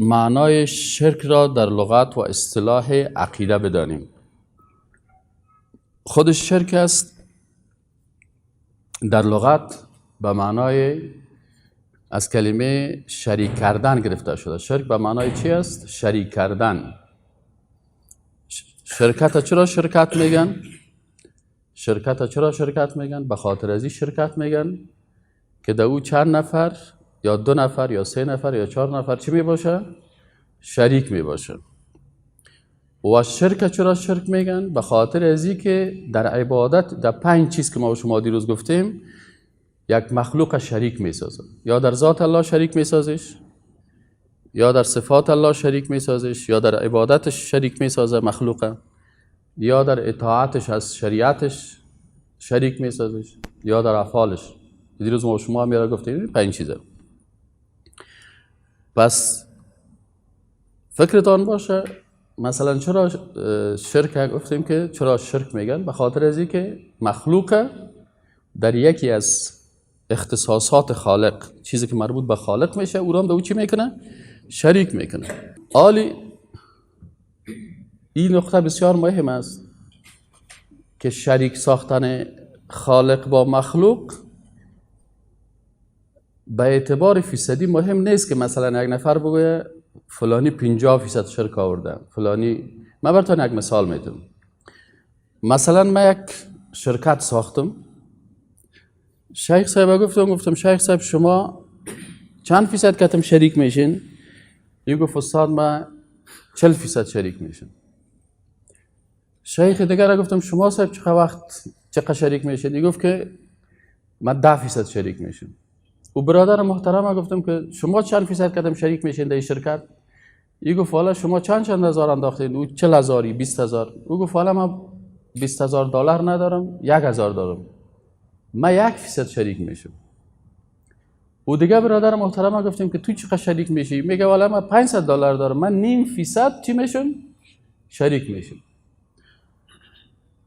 معنای شرک را در لغت و اصطلاح عقیده بدانیم. خود شرک است در لغت به معنای از کلمه شریک کردن گرفته شده. شرک به معنای چی است؟ شریک کردن. شرکت چرا شرکت میگن؟ شرکت چرا شرکت میگن؟ به خاطر از این شرکت میگن که در او چند نفر یا دو نفر یا سه نفر یا چهار نفر چی میباشه؟ شریک میباشه. و شرک چرا شرک میگن؟ به خاطر از این که در عبادت، در پنج چیز که ما شما دیروز گفتیم، یک مخلوق شریک میسازه. یا در ذات الله شریک میسازش، یا در صفات الله شریک میسازش، یا در عبادتش شریک میسازه مخلوقه، یا در اطاعتش از شریعتش شریک میسازش، یا در افعالش. دیروز ما شما هم گفتیم پنج چیزه. پس فکرتان باشه مثلا چرا شرک گفتیم که چرا شرک میگن؟ به خاطر از اینکه مخلوق در یکی از اختصاصات خالق، چیزی که مربوط به خالق میشه، او را هم به او چی میکنه؟ شریک میکنه. آلی این نقطه بسیار مهم است که شریک ساختن خالق با مخلوق به اعتبار فیصدی مهم نیست که مثلا یک نفر بگویه فلانی 50% شرک آورده، فلانی. من براتون یک مثال میدم. مثلا من یک شرکت ساختم، شیخ صاحب گفتم شیخ صاحب شما چند فیصد کتم شریک میشین؟ یه گفت استاد من 40% شریک میشم. شیخ دیگر گفتم شما صاحب چقدر وقت چقدر شریک میشین؟ یه گفت که من 10% شریک میشم. و برادر محترم گفتم که شما چند فیصد کدم شریک میشین در این شرکت؟ ای گفت والا شما چند چند هزار انداختین؟ او 40,000 20,000. او گفت والا من 20,000 دلار ندارم، 1,000 دارم، من 1% شریک میشم. و دیگه برادر محترم گفتیم که تو چقدر شریک میشی؟ میگه والا من 500 دلار دارم، من 0.5% چی میشم؟ شریک میشم.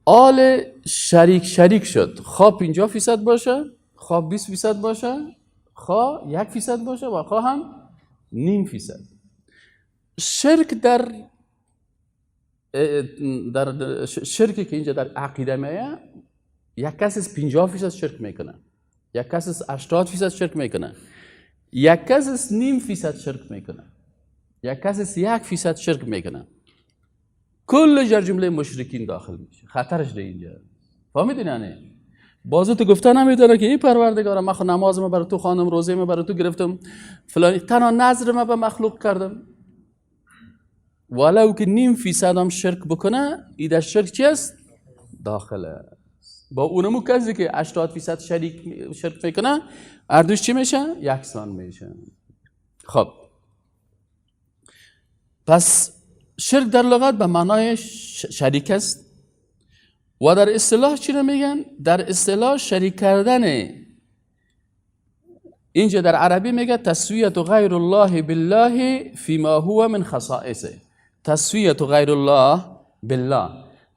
آل شریک شریک شد، خواه 50% باشه، خواه 20% باشه، خواه 1% باشه و خواه هم 0.5%. شرک در شرکی که اینجا در عقیده میه، یک کس از 50% شرک میکنه، یک کس از 80% شرک میکنه، یک کس از 0.5% شرک میکنه، یک کس از 1% شرک میکنه. کل در جمله مشرکین داخل میشه. خطرش در اینجا. فهمیدین یعنی؟ بازو تو گفته نمیدونه که این پروردگارم من خو نماز ما برای تو خواندم، روزه ما برای تو گرفتم، فلانی، تنها نظر ما به مخلوق کردم. ولو که 0.5% هم شرک بکنه، ای در شرک چی است؟ داخله. با اونمو کسی که 80% شریک شرک میکنه، اردوش چی میشه؟ یکسان میشه. خب پس شرک در لغت به معنای شریک است و در اصطلاح چی رو میگن؟ در اصطلاح شریک کردن، اینجا در عربی میگه تسویت غیر الله بالله فيما هو من خصائصه. تسویت غیر الله بالله،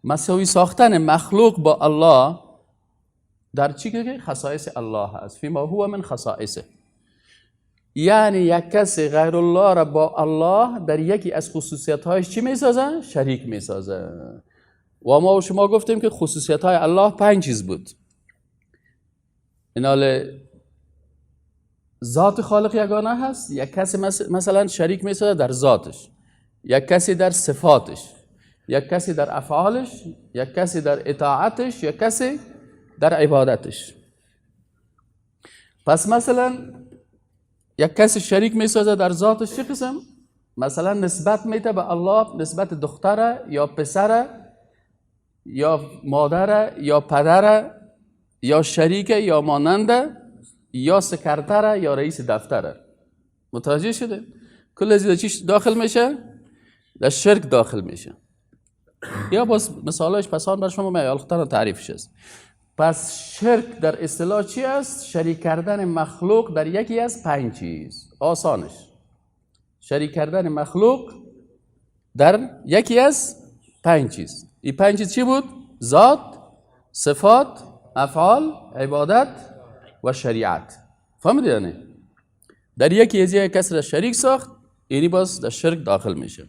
مساوی ساختن مخلوق با الله در چی که خصائص الله است، فيما هو من خصائصه. یعنی یک کسی غیر الله را با الله در یکی از خصوصیت هایش چی میسازه؟ شریک میسازه. و ما و شما گفتیم که خصوصیت های الله 5 چیز بود. اینال ذات خالق یگانه هست، یک کسی مثلا شریک میسازه در ذاتش، یک کسی در صفاتش، یک کسی در افعالش، یک کسی در اطاعتش، یک کسی در عبادتش. پس مثلا یک کسی شریک میسازه در ذاتش چه قسم؟ مثلا نسبت میده به الله، نسبت دختره یا پسره یا مادره یا پدره یا شریک یا ماننده یا سکرتره یا رئیس دفتره. متوجه شده؟ کل از چیش داخل میشه؟ در شرک داخل میشه. یا باز مثالش پسان بر شما میاد تعریفش است. پس شرک در اصطلاح چی است؟ شریک کردن مخلوق در یکی از 5 چیز. آسانش شریک کردن مخلوق در یکی از 5 چیز. این 5 چیز چی بود؟ ذات، صفات، افعال، عبادت و شریعت. فهمیدید یعنی؟ در یکی از یک کس را شریک ساخت، یعنی باز در شرک داخل میشه.